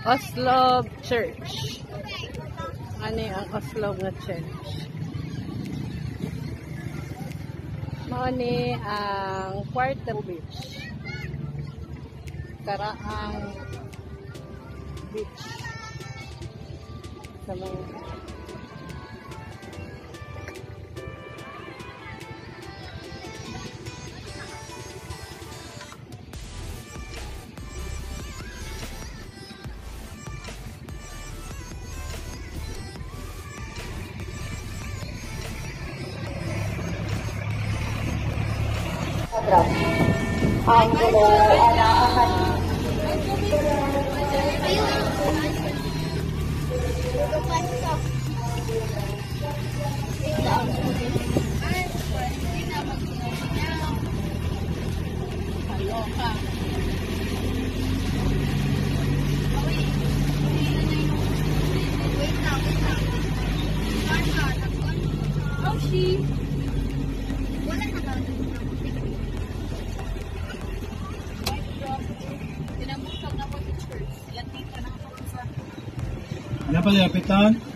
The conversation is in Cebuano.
Oslob Church. Ani ang Oslob nga church. Mao ni ang Quarter Beach. Karaang beach. Sa mga Angelo Anaahan. Wait lang, wait lang. Oh, she. Wala na ba? Ano pa nilapitan?